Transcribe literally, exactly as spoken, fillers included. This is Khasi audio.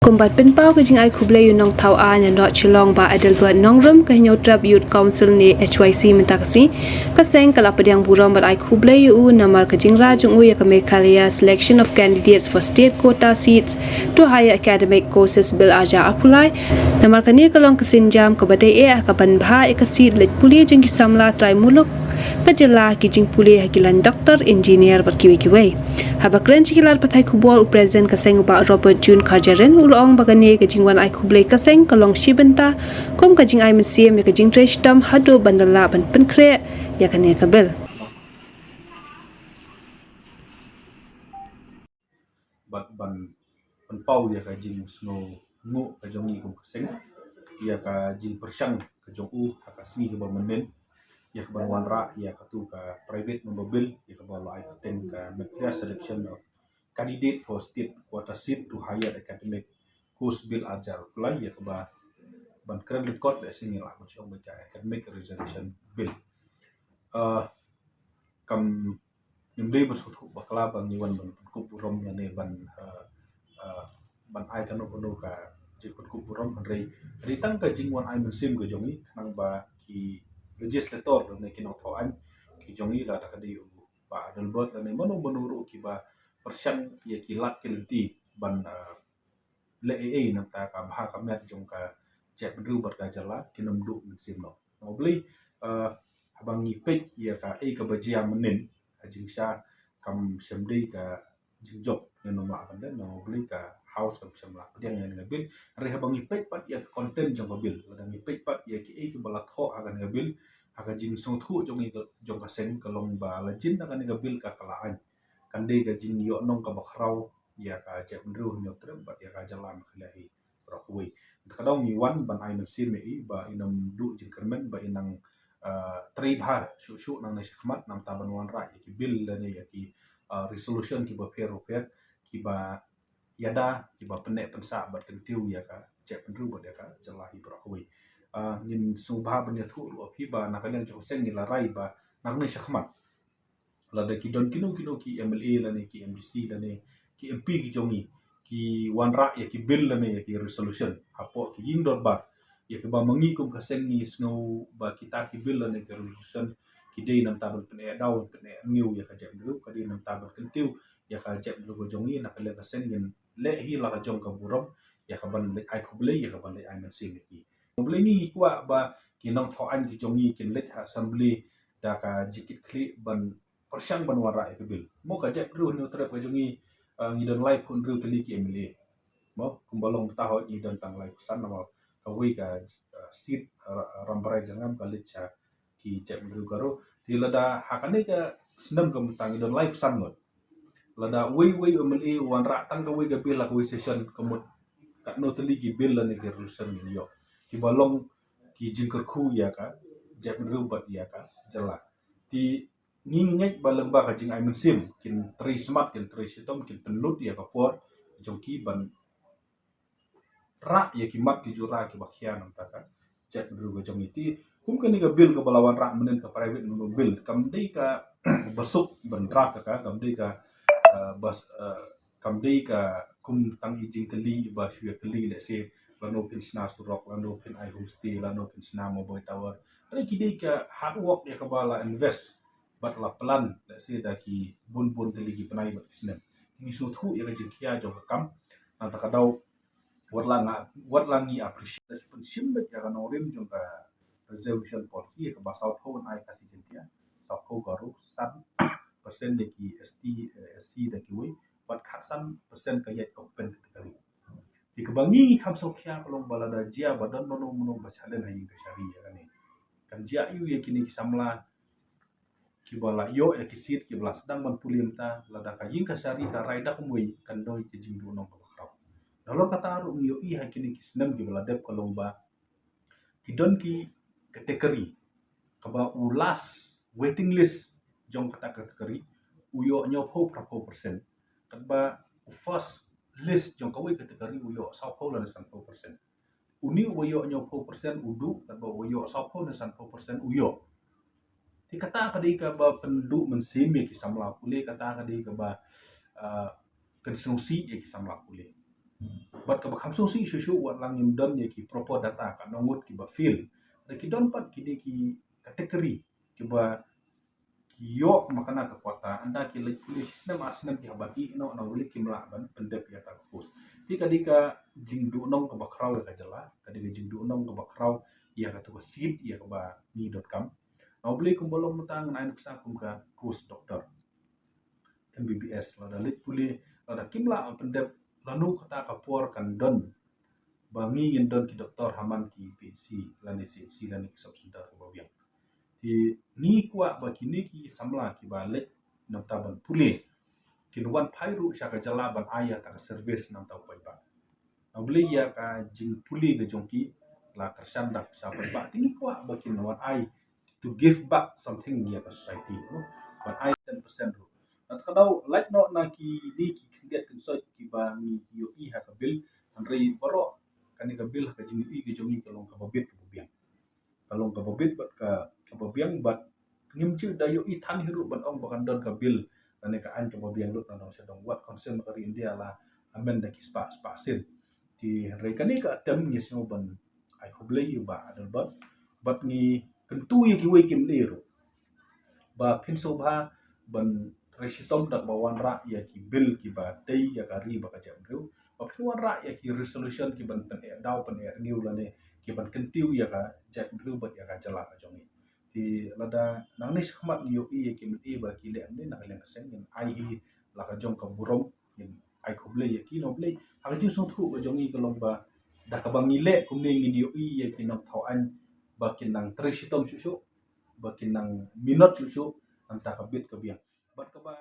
Kumba pynpaw ka jingai khublei ïa u nongthaw aiñ na North Shillong Bah Adelbert Nongrum, ka Hynñiewtrep Youth Council ne H Y C mynta ka sngi, ka seng ka la pdiang burom bad ai khublei ïa u namar ka jingrah jong u ïa ka Meghalaya Selection of Candidates for State Quota Seats to Higher Academic Courses Bill arhajar arphew lai. Namar kane ka long ka sienjam kaba dei eh ha kaban bha ïa ka seat leit pule jong ki samla trai muluk ka jylla ha ki jingpule ha ki lain doktor, engineer bad kiwei kiwei. Haba kren sha ki lad pathai khubor, u President ka seng u Bah Robert June Kharjahrin u la ong ba kane ka jingwan ai khublei ka seng ka long shi bynta kum ka jingai mynsiem ïa ka jingtrei shitom haduh ban da lah ban pynkhreh ïa kane ka bill. Bad ban pynpaw ïa ka jingsngewnguh ka jong ngi kum ka seng ïa ka jingpyrshang ka jong u ha ka sngi kaba mynnin ïa ka ban wanrah ïa katu ka private member bill ïa kaba la ai kyrteng ka Meghalaya Selection of Candidate for State Quota Seat to Higher Academic Course Bill arhajar arphew lai, ïa kaba ban kren lyngkot lehse ngi lah ban shu ong ba ka Academic Reservation Bill. Ah, kam ngim dei ban sngewthuh bakla ba ngi wan ban pynkup burom lane ban, ah, ah, ban ai kano kano ka jingpynkup burom, hynrei dei tang ka jingwan ai mynsiem ka jong ngi khnang ba ki legislator lane ki nongthaw aiñ ki jong ngi, lada ka dei u Bah Adelbert lane mano mano ruh kiba pyrshang ïa ki lad ki lynti ban, ah, leh ei ei na ka bynta ka bha ka miat jong ka jaitbynriew bad ka jylla, kin ym duh mynsiem noh. Nongblei, eh, haba ngi peit ïa kaei kaba jia mynnin ha jingshisha, kam shym dei ka jingjop, ngan ym lah ban leh, nongblei ka House kam shym la pdiang ïa kane ka bill. Hynrei haba ngi peit pat ïa ka content jong ka bill, lada ngi peit pat ïa kiei kiba la thoh ha kane ka bill, ha ka jingsngewthuh jong ngi ka, jong ka seng ka long ba la jin na kane ka bill ka, ka la aiñ, kan dei ka jingïohnong kaba khraw ïa ka jaitbynriew Hynñiewtrep bad ïa ka jylla Meghalaya hi baroh kawei. Te ka daw ngi wan ban ai mynsiem ïa i ba in ym duh jingkyrmen, ba in nang, ah, trei bha shuh shuh nangne shakhmat na ka bynta ban wanrah ïa ki bill lane ïa ki, ah, resolution kiba pher bapher kiba ïada, kiba pynneh pynsah bad kyntiew ïa ka jaitbynriew bad ïa ka jylla hi baroh kawei. Ah, ngin sngewbha ban ïathuh ruh ïa phi ba na ka liang jong ka seng ngi la rai ba nangne shakhmat lada ki don kino kino ki M L A lane ki M D C lane ki M P ki jong ngi ki wanrah ïa ki bill lane ïa ki resolution hapoh ki ïing dorbar, ïa kiba ma ngi kum ka seng ngi sngew ba kita ki bill lane ki resolution ki dei na ka bynta ban pyneh daw, pyneh rngiew ïa ka jaitbynriew, ka dei na ka bynta ban kyntiew ïa ka jaitbynriew ka jong ngi, na ka liang ka seng ngin leh hi la ka jong ka burom ïa ka ban leit ai khublei, ïa ka ban leit ai mynsiem ïa ki. Khublei, ngi kwah ba ki nongthaw aiñ ki jong ngi kin leit ha assembly da ka jingkitkhlieh ban pyrshang ban wanrah ïa ka bill. Mo, ka jaitbynriew Hynñiewtrep ka jong ngi, ah, ngi don laiphew hynriew tylli ki M L A. Mo, kumba long mynta hooid ngi don tang laiphew san namar kawei ka, ah, seat, ah, Rambrai Jyrngam ka leit sha ki jaitbynriew Garo. Te lada ha kane ka snem ka mynta ngi don laiphew san ngut. Lada uwei uwei u M L A u wanrah tang kawei ka bill ha kawei session, ka mut katno tylli ki bill lane ki resolution ngin ïoh kiba long ki jingkyrkhu ïa ka jaitbynriew bad ïa ka jylla. Te ngi ngeit ba lyngba ka jingai mynsiem kin trei smat, kin trei shitom, kin pynlut ïa ka por jong ki ban rah ïa ki mat ki jura kiba khia na ka bynta ka jaitbynriew ka jong ngi. Te kum kane ka bill kaba la wanrah mynnin, ka private member bill, kam dei kaba suk ban draft ka, kam dei ka, eh, bas, eh, kam dei ka kum tang i jingkylli ba shu ïa kylli, lehse lano phin shna surok, lano phin ai homestay, lano phin shna mobile tower. Hynrei ki dei ka hard work ïa kaba la invest bad la plan, lehse da ki bun bun tylli ki bnai bad ki snem. Te ngi sngewthuh ïa ka jingkhia jong ka kam. Na kata ka daw wat la nga, wat la ngi appreciate, da shu pynshim beit ïa ka nongrim jong ka reservation policy ïa kaba sawphew ngan ai Khasi Jaiñtia, sawphew Garo, san percent ïa ki S T, eh, S C da kiwei, bad khatsan percent ka ïaid open category. Te kaba ngi ngi kham sngewkhia ka long ba lada jia ba don mano mano ba challenge ha ïing kashari ïa kane, kan jia aiu ïa kine ki samla kiba la ïoh ïa ki seat kiba la sdang ban pule mynta, lada ka ïing kashari ka rai da kumwei, kan don ka jingduhnong kaba khraw. Nalor kata ruh ngi ïohi ha kine ki snem kiba la dep ka long ba ki don ki category kaba u last waiting list jong kata category u ïoh hynñiewphew phraphew percent, katba u first list jong kawei category u ïoh sawphew lane sanphew percent. Une uba ïoh hynñiewphew percent u duh, katba uba ïoh sawphew ne sanphew percent u ïoh. Te kata ka dei kaba pynduh mynsiem ïa ki samla pule, kata ka dei kaba, ah, pynsngewsih ïa ki samla pule. Bad kaba kham sngewsih shuh shuh wat la ngim don ïa ki proper data, katno ngut kiba fail. Da ki don pat kine ki category kiba ki ïoh makna ka quota, ynda ki leit pule shi snem ar snem ki hap ban ïeh noh, na u lei kim lah ban pyndep ïa kata ka course. Te ka dei ka jingduhnong kaba khraw ïa ka jylla, ka dei ka jingduhnong kaba khraw ïa kata ka seat ïa kaba ngi donkam. Na u lei kumba long mynta ngan ai nuksa kum ka course doctor, M B B S, lada leit pule, lada kim lah ban pyndep, lano kata ka por kan don ba ngi ngin don ki doktor ha man ki P H C lane C H C lane ki sub center kaba biang. Te ngi kwah ba kine ki samla kiba leit na bynta ban pule kin wan phai ruh sha ka jylla ban ai ïa kata ka service na bynta u paidbah. Na u lei ïa ka jingpule ka jong ki la kyrshan da ka pisa paidbah, te ngi kwah ba kin wan ai, to give back something ïa ka society, no? Ban ai ten percent ruh. Na kata ka daw, lait noh na kine ki khyndiat khynsoit kiba ngi ïohi ha ka bill, hynrei baroh kane ka bill ha ka jingïohi ka jong ngi ka long kaba bit kaba biang. Ka long kaba bit bad ka, kaba biang, bad ngim ju da ïohi than hi ruh ban ong ba kan don ka bill lane ka aiñ kaba biang lut na dong sha dong. Wat Constitution ka ri India la amend da ki spah spah sien. Te hynrei kane ka attempt ngi sngew ban ai khublei ïa u Bah Adelbert, bad ngi kyntu ïa kiwei ki M L A ruh ba phin sngewbha ban trei shitom da kaba wanrah ïa ki bill kiba tei ïa ka ri bad ka jaitbynriew, ba phin wanrah ïa ki resolution kiban pyneh daw pyneh rngiew lane kiban kyntiew ïa ka jaitbynriew bad ïa ka jylla ka jong ngi. Te lada nangne shakhmat ngi ïohi ïa ki M L A ba ki leh kumne na ka liang ka seng, ngin ai hi la ka jong ka burom, ngin ai khublei ïa ki. Na u lei ha ka jingsngewthuh ka jong ngi ka long ba da kaba ngi leh kumne ngin ïohi ïa ki nongthaw aiñ ba kin nang trei shitom shuh shuh, ba kin nang minot shuh shuh na bynta ka bit ka biang. Bad kaba